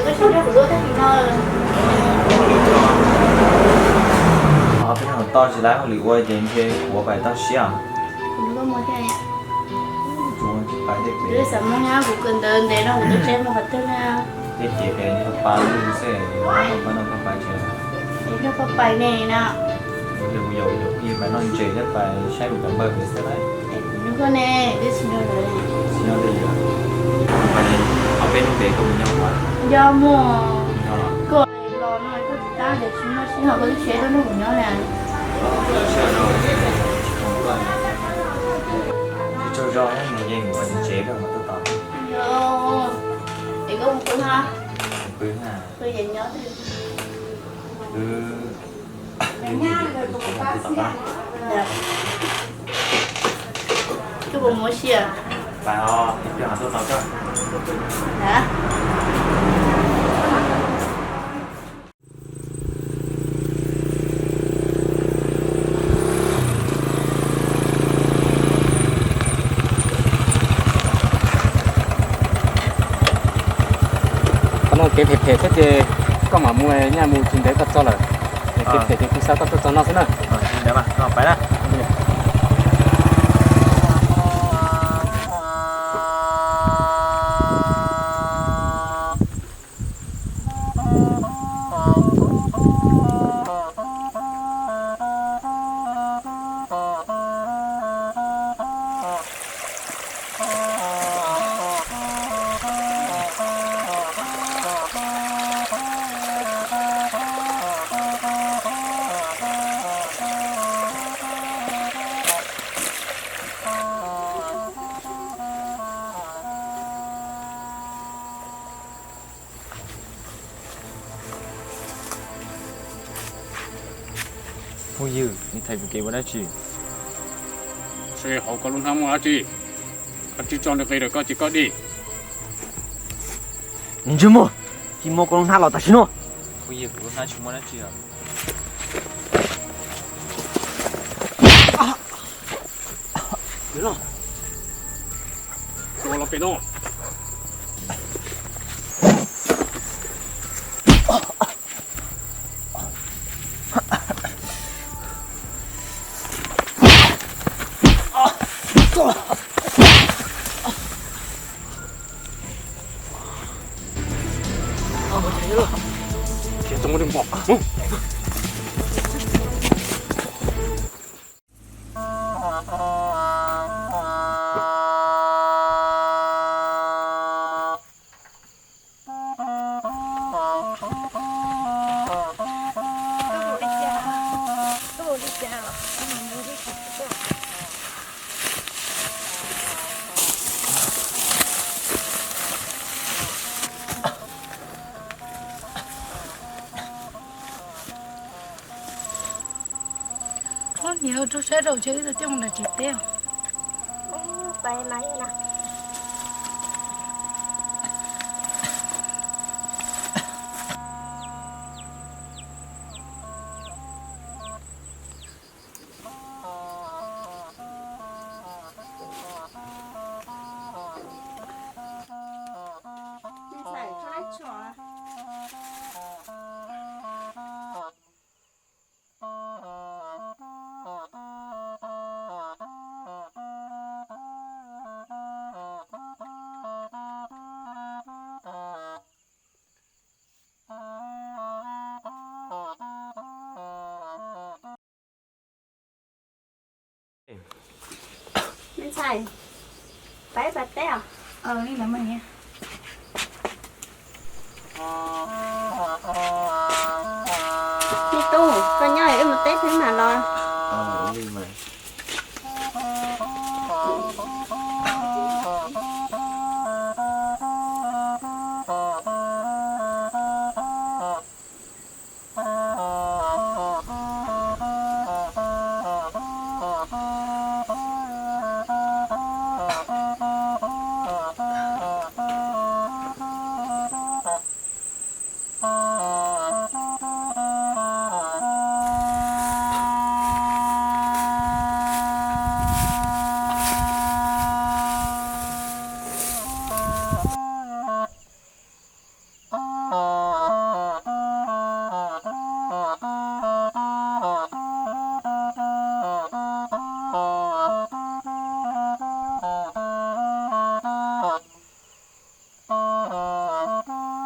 Ob peb hnub toj tsis laib hauj lwm ua ces ntshe kuv pais toj siab. Kuv xav muab nyab kuv kawm ntawv ntev no kuv twb tsis muaj qhov twg na. Tej ces peb nrog pab lub xwb, pab no pab pais tsev. Es nrog pab pais ne na. Kuv yog kuv yog kuv yog pab noj ntses thiab pais saib kuv cov npawg pem xwb na. Nws koj ne, twb tsis nrog lawv. Tsis nrog tej yam. Pais ob peb hnub pem koj mus nyob ua. Nco muaj koj los no koj tsis tab ces tsis muaj sij hawm koj twb tsis tuaj nrog kuv nyob na. Tsis tsaug zog mus yeej mus tsev rau mus tuaj tod. Es koj mus pw ha. Pw ha. Pw yeej nyob twb. Koj puas mus ua si? Pais os, ib pliag mam tuaj tos koj. Qhov no kev phem phem thiab ces koj mam mus, nyaj mus tsis ntev koj txog lawm. Kev phem ces kuv xav koj tuaj txog no xwb na. Phooj ywg, nej thaij kuv kev ua dab tsi? Seb hauv koj lub hnab muaj dab tsi? Koj twb tso nqi rau koj ces koj dim. Niag ntsej muag, tsis muaj koj lub hnab los tam sim no. Phooj ywg, kuv lub hnab tsis muaj dab tsi os. Los pem no. Ub, niam, rau sab rau ces wb tau coj mus nram tsev teb os. Me ntxhais, pab ib pas teb os. Me tub, koj nyob wb mus teb thiab mam los.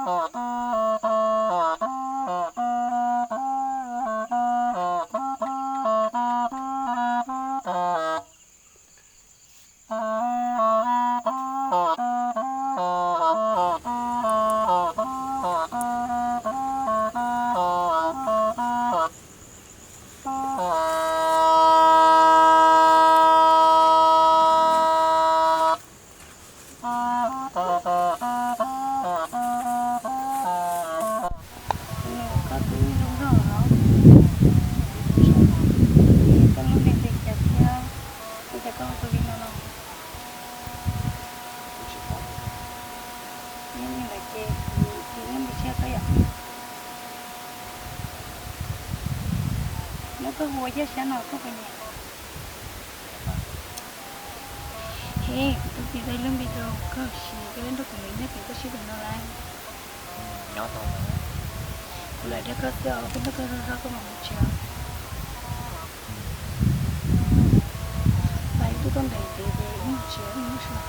Koj twb zoo zog los, koj lub npe hu li cas thiab, ua cas koj hu li no los? Yog li ntawd ces kuv cia li ntsia koj yom. Nyob koj hu ua Yaj Sab no koj puas nyiam? He, kuv tus txiv tau lub npe rau koj, koj nrog kuv mus nyob pem koj sib pem no lawm. Nyob tau. Kuv lam dag koj xwb os, koj nrog koj zog zog koj mam mus tsev. Pais twb tuaj ntev ntev ces wb mus tsev wb mus tsev.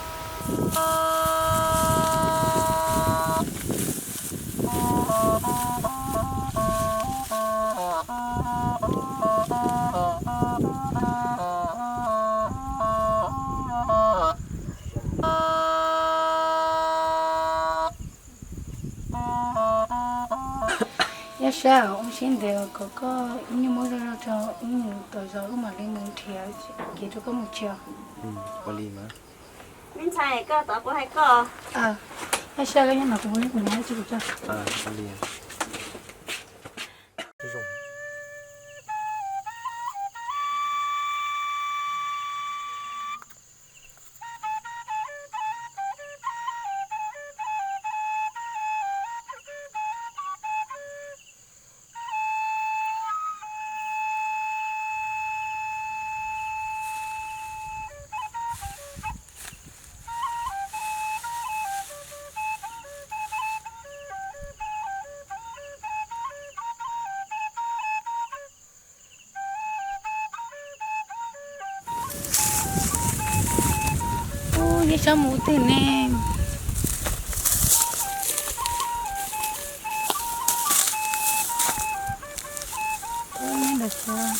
Yaj Sab, wb sib ntev kom koj ib nyuag muab zog zog rau wb mus tom zos wb mam li mus nrhiav kev rau koj mus tsev. Me ntxhais, koj tod kuv hais koj. Yaj Sab, koj nyob no kuv hu kuv niam tsis kuv tso. Ub, Yaj Sab mus twg ne? Ub, nyob ntawm xwb.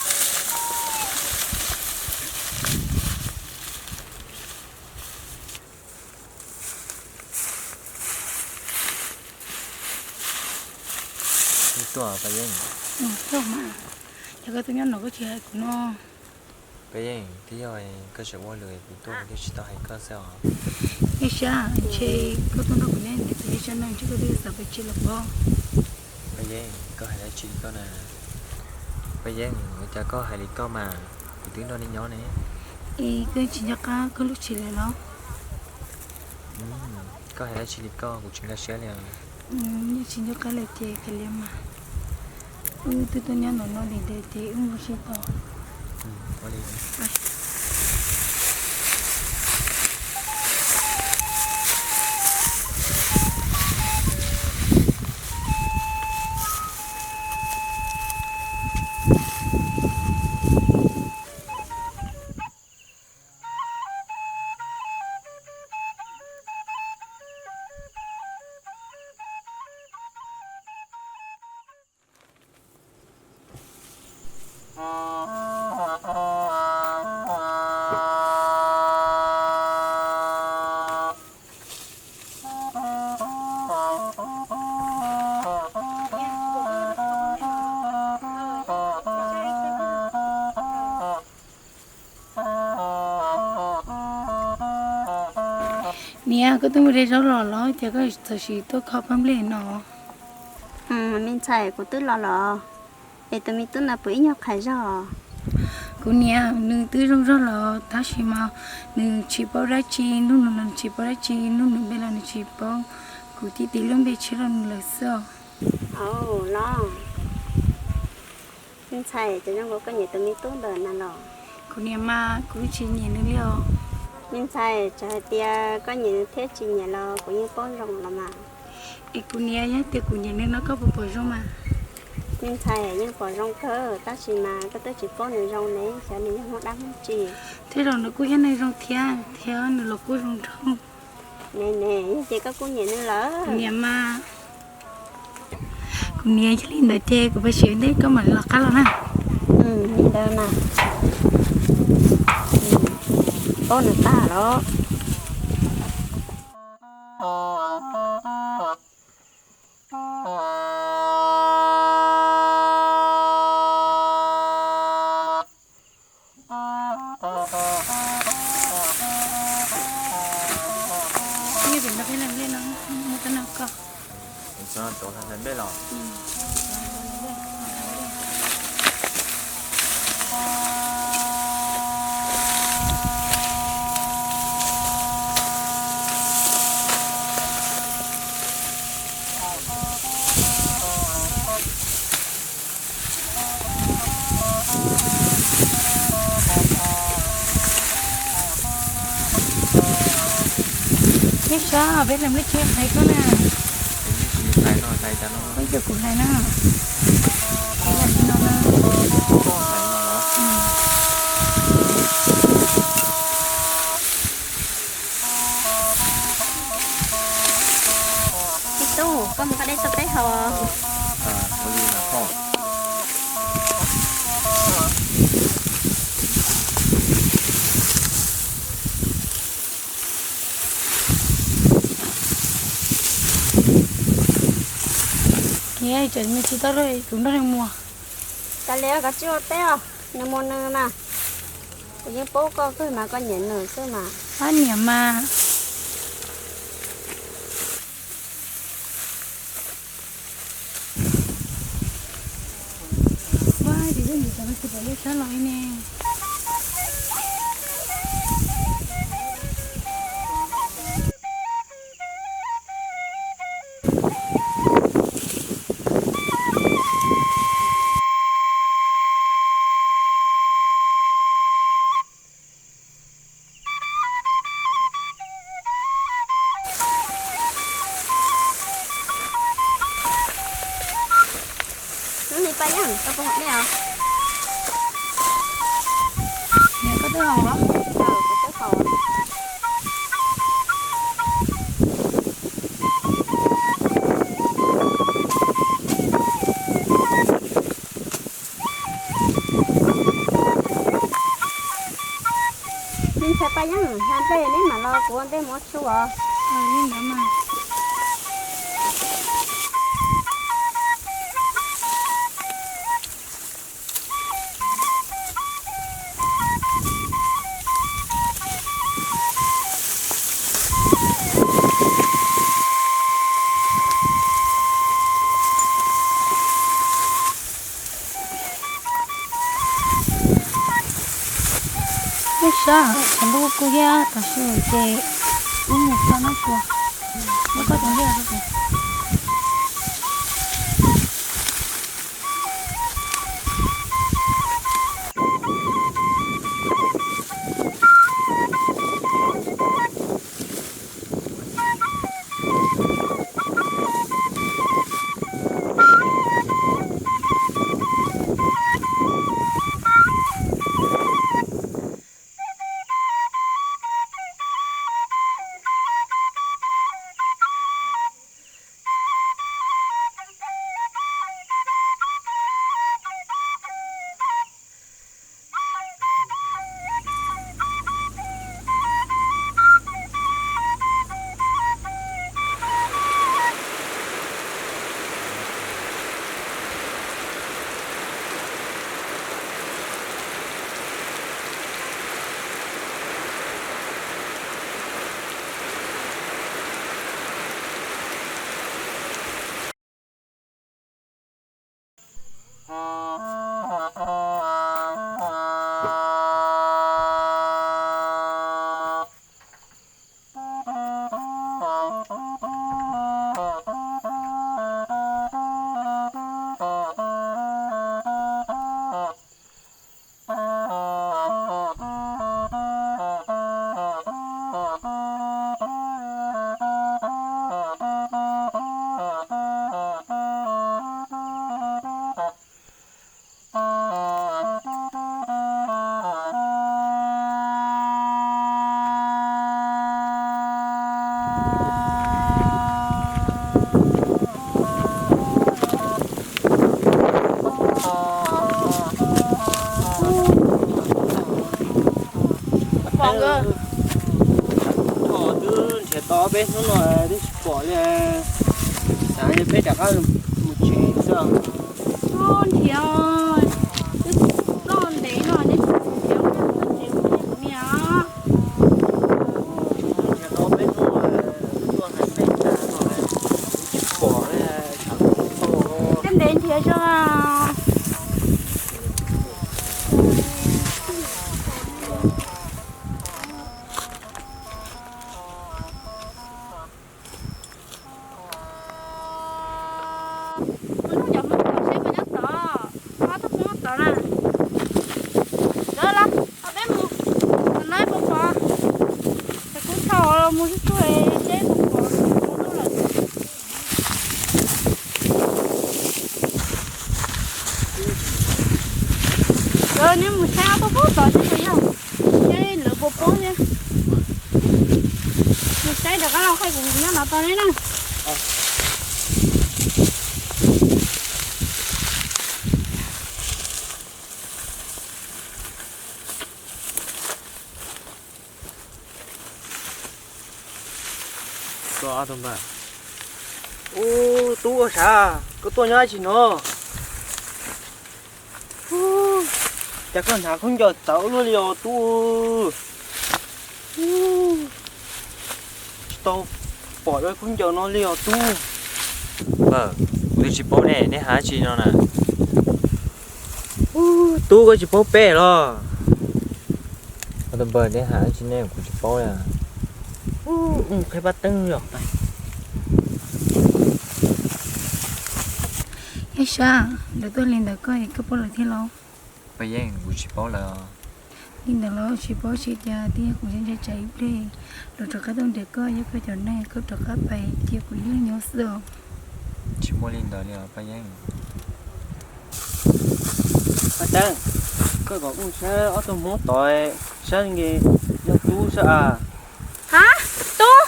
Tuaj Paj Yeeb. Tuaj mas, yog koj tuaj nyob no koj tsis hais kuv no. Paj Yeeb, twb yog koj tseem ua lus kuv tuaj kuv thiaj tsis tau hais koj xwb os. Yaj Sab, ntshe koj tuaj nrog kuv nyob ntawm tus Yaj Sab no ntshe koj twb xav pab tsis los pob. Paj Yeeb, koj hais dab tsi li koj na? Paj Yeeb, ua cas koj hais li koj mas, kuv twb nrog nej nyob ne. Es koj tsis nco qab koj lub tshis lawm los? Koj hais dab tsi li koj, kuv tsis nkag siab li. Yog tsis nco qab lawm ces kav liam mas. Wb twb tuaj nyob no no ntev ntev ces wb mus sib tau. Niam, koj twb mus de zaub los los cas koj txawm sim tuaj kho paj nplej no? Me ntxhais, kuv twb los los. Es tus me tub no puas ib nyuag qhais zog? Kuv niam, nws twb zoo zog los tab sis mas nws tsis paub dab tsi, hnub nws los nws tsis paub dab tsi, hnub nws npe los nws tsis paub. Kuv tis tis lub npe tshiab rau nws lawm xwb os. Los, me ntxhais, cas zoo nkaus koj nyiam tus me tub ntawd na los? Kuv niam mas kuv tsis nyiam nws li os. Me ntxhais, txawm hais tias koj nyiam nws thiab tsis nyiam los kuv yeej paub zoo los mas. Es kuv niam, yog tias kuv nyiam nws no koj puas pom zoo mas? Me ntxhais, yeej pom zoo kawg tab sis mas koj twb tsis paub nws zoo ne, xyov nws yog Hmoob dab Hmoob tsi. Tej zaum nws kuj yog neeg zoo thiab, thiab nws los kuj zoo nraug. Ne ne, yog ces koj kuj nyiam nws lawm. Kuv niam mas. Kuv niam, yog li ntawd ces kuv pais tsev ua ntej, koj mam li los qab los na. Li ntawd mas, paub nws tag los. Peb leeg nplej no, muaj tej no koj. Neb sab, peb leeg nplej tsis hlais koj na. Koj yuav kuv hlais na. Hlais no na. Tij Tub, koj mus qab dej tau peb hau. Kiag, tseem nws tsis tau rau kuv nrog nws mus. Kav liam, koj tsis ua teb os, nws mus nws mas. Kuv yeej paub koj kawg mas, koj nyiam nws xwb mas. Ab, nyiam mas. Ua, ces twb nyiam cov no tsis pom lub sab los li ne. Hnub no paj yeej koj puas haum dej os? Niam, koj twb haus los? Kuv twb haus. Neb ntshai paj yeej hla nplej, neb mam los kuv ua ntej mus ua tshua os. Li ntawd mas. Neb sab, tshav ntuj kub thiab, tam sim no ces wb mus txog nab tsuas, muab koj tus ncej los rau kuv. Peb hnub no twb tsis pom li, xav yog peb rov qab mus tsev xwb. Nrhiav twb txog ntev no neb tsev kuv niam. Tej ntev nrhiav zog. Hnub cov Hmoob tom seb puas nyob tod, ob tug Hmoob tod na. Lawv los, peb mus, tom no puas pom. Ces kuv thaum mus tsuag tsuag seb puas pom lub lawm. Lawv neb mus saib ob tug Hmoob tod seb puas yog, seb lawv puas paub thiab. Mus saib rov qab los qhia kuv nyob no tod ne na. Ub, tub, ua sav, koj tuaj nyob dab tsi no? Ub, cas koj hnav khaub ncaws txawv luaj li os tub? Ub, tsis tau pom dua khaub ncaws no li os tub. Npawg, kuv twb tsis paub ne, neb hnav dab tsi no na? Ub, tub, koj tsis paub peb los? Tus npawg, neb hnav dab tsi ne, kuv tsis paub li. Ub, qhib pab teeb yom. Yog sab, lawv tuaj li ntawd koj es koj paub lawv thiab los? Paj Yeeb, kuv tsis paub lawv. Li ntawd los tsis paub tsis cas, twb yog kuv ntshai tsam ib pliag lawv rov qab tuaj nrhiav koj, yog koj cov neeg koj rov qab pais cia kuv ib leeg nyob xwb os. Tsis muaj li ntawd li os Paj Yeeb. Paj Teeb, koj kom kuv saib ob tug Hmoob tod, saib nkees yog tub sab as. Ha, tub.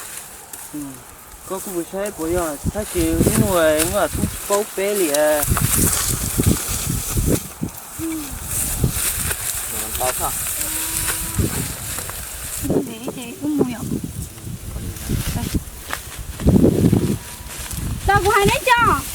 Koj kuj mus saib puas yog, tab sis hnub no tub tsis paub peb li. Tau kuv hais neb cov.